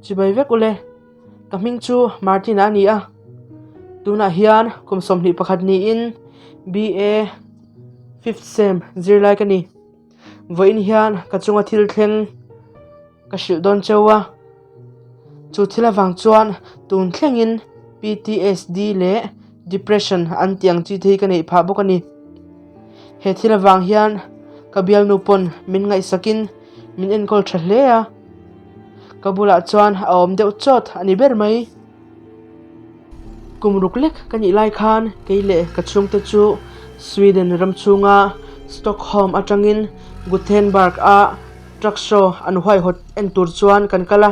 Chibai vek ule. Ka hming chu Martin-a a ni a. Tunah hian kum 21 niin BA fifth sem zirlai ka ni. Vawiin hian ka chunga thil thleng ka hrilh dawn cheu a. Chu thil avang chuan tun thlengin PTSD leh depression an tih ang chi te hi ka neih phah bawk a ni. He thil avang hian ka bialnu pawn min ngaihsakin min enkawl tha hle a. Ka bulah chuan a awm deuh chawt a ni ber mai. Kum ruk lek ka nih lai khan kei leh ka chhungte chu Sweden ram chhunga Stockholm atangin Gothenburg a truck show an huaihawt en tur chuan kan kal a.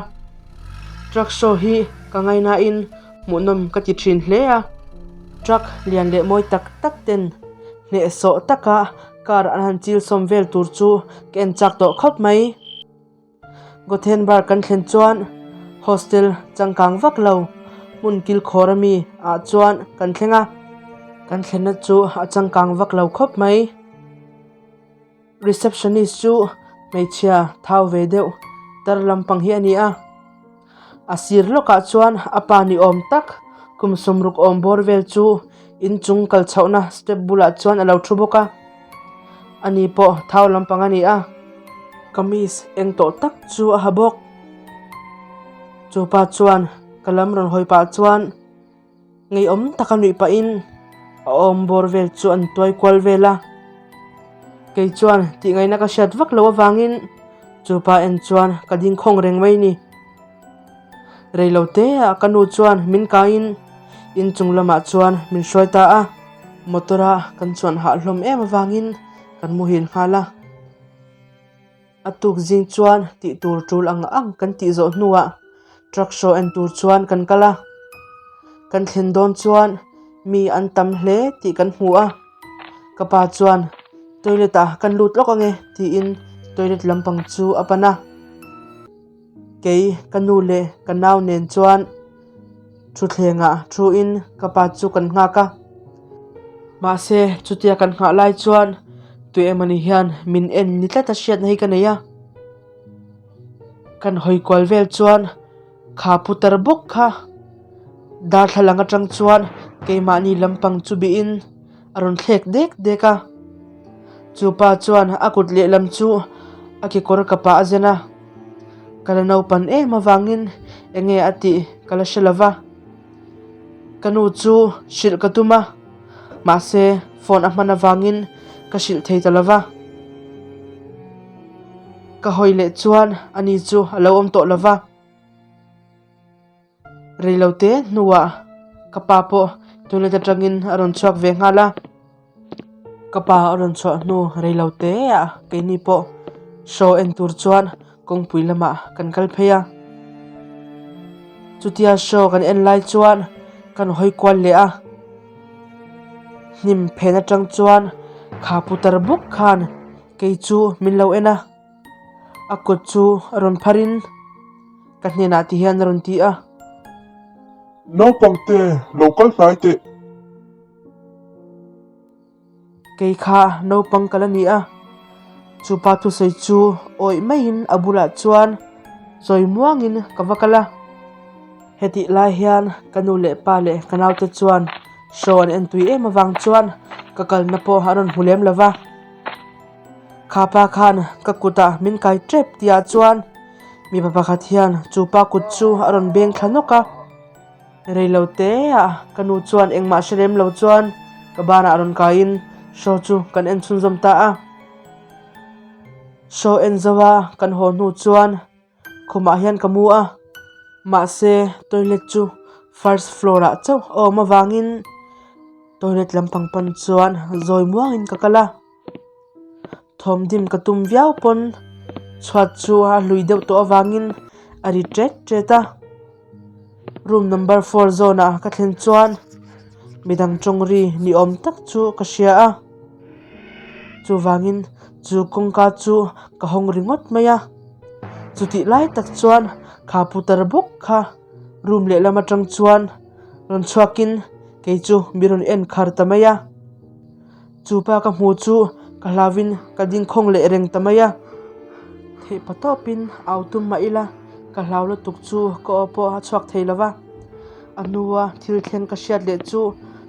Truck show hi ka ngainain hmuhnawm ka ti thin hle a. Truck lian leh mawi tak tak ten hnehsawh taka car an han chil sawm vel tur chu ka en chak tawh khawp mai. Gothenburg kan thlen chuan hostel changkang vak lo hmun kilkhawr ami ah chuan kan thleng a, kan thlenna chu a changkang vak lo khawp mai. Receptionist chu hmeichhia thau ve deuh tar lampang hi a ni a, a sir lawkah chuan a pa ni awm tak kum 60 awm bawr vel chu inchung kal chhohna step bulah chuan a lo thu bawk a. Ani pawh thau lampang a ni a, kamis eng tawh tak chu a ha bawk. Chu pa chuan ka lam rawn hawi pah chuan ngeiawm taka nuih pahin a awm bawr vel chu an tuai kual vel a. Kei chuan tih ngaihna ka hriat vak loh avangin chu pa en chuan ka ding khawng reng mai ni. Reilo te ah ka nu chuan min kaiin inchung lamah chuan min hruai ta a, motor a kan chuan hah hlawm em avangin kan muhil nghal a. A tuk zing chuan tih tur tul ang ang kan tih zawh hnuah truck show en tur chuan kan kal a, kan thlen dawn chuan mi an tam hle tih kan hmu a, ka pa chuan toilet ah kan lut lawk ange tiin toilet lampang chu a pan a. Kei ka nu leh ka nau nen chuan thutthlengah thuin ka pa chu kan nghak a. Mahse chutia kan nghah lai chuan tui emawni hian min en ni tlat a hriatna hi ka nei a. Kan hawi kual vel chuan kha putar bawk kha darthlalang atang chuan keimahni lampang chu bihin a rawn thlek dek dek a. Chu pa chuan a kut lehlam chu a kekawr kapah a zen a. Ka la naupan em avangin eng nge a tih ka la hre lo va. Ka nu chu hrilh ka tum a, mahse phone a hman avangin ka hrilh thei ta lo va. Ka hawi leh chuan ani chu a lo awm tawh lo va. Reilote hnuah ka pa pawh toilet atangin a rawn chhuak ve nghal a, ka pa a rawn chhuah hnu reilote ah keini pawh show en tur chuan kawngpui lamah kan kal phei a, chutia show kan en lai chuan kan hawi kual leh a, hnim phen atang chuan kha putar bawk khan kei chu min lo en a, a kut chu a rawn pharin. Ka hnenah ti hian a rawn ti a. Naupangte, lo kal hnai teh. Kei kha naupang ka la ni a. Chu pa thusawi chu awih maiin a bulah chuan chawi muangin ka va kal a. Hetih lai hian ka nu leh pa leh ka naute chuan show an en tui em avang chuan ka kalna pawh a rawn hmu lem lo va. Kha pa khan ka kutah min kai tep tihah chuan mipa pakhat hian chu pa kut chu a rawn beng thla nawk a. Reilo te ah ka nu chuan engmah hre lem lo chuan ka banah rawn kaiin show chu kan en chhunzawm ta a. Show en zo a kan haw hnu chuan khumah hian ka mu a, mahse toilet chu first floor ah chauh a awm avangin toilet lampang pan chuan zawi muangin ka kal a. Thawmdim ka tum viau pawn chhuat chu a hlui deuh tawh avangin a ri ṭet ṭet a. Room number four zawnah ka thlen chuan midang tawng ri ni awm tak chu ka hria a. Chuvangin chu kawngka chu ka hawng ringawt mai a. Chutih lai tak chuan kha putar bawk kha room lehlam atang chuan rawn chhuakin kei chu mi rawn en khar ta mai a. Chu pa ka hmu chu ka hlauvin ka ding khawng leh reng ta mai a. Theih pa tawpin au tum mah ila. Ka hlau lutuk chu ka aw pawh a chhuak thei lo va. A hnua thil thleng ka hriat leh chu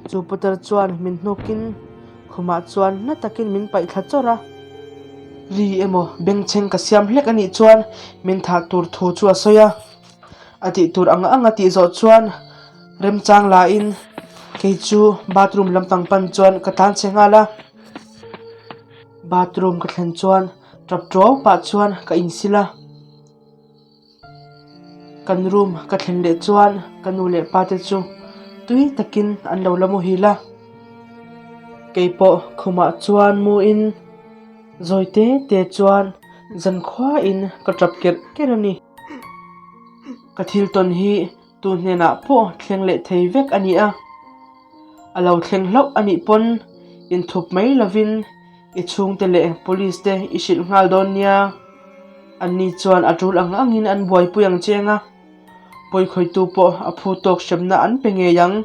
chu putar chuan min hnukin khumah chuan na takin min paih thla chawrh a. Ri emaw bengchheng ka siam hlek a nih chuan min thah tur thu chu a sawi a. A tih tur ang ang a tih zawh chuan remchang lain kei chu bathroom lampang pan chuan ka tlan chhe nghal a. Bathroom ka thlen chuan tap tuau pah chuan ka insil a. Kan room ka thlen leh chuan ka nu leh pa te chu tui takin an lo la muhil a. Keipawh khumah chuan muin zawi te te chuan zankhuain ka tap kerh kerh a ni. Ka thil tawn hi tu hnenah pawh thleng leh thei vek a ni a. A lo thleng hlauh a nih pawn inthup mai lovin i chhungte leh police te i hrilh nghal dawn nia. Anni chuan a tul ang angin an buaipui ang cheng a, pawikhawitu pawh a phu tawk hremna an pe ngei ang.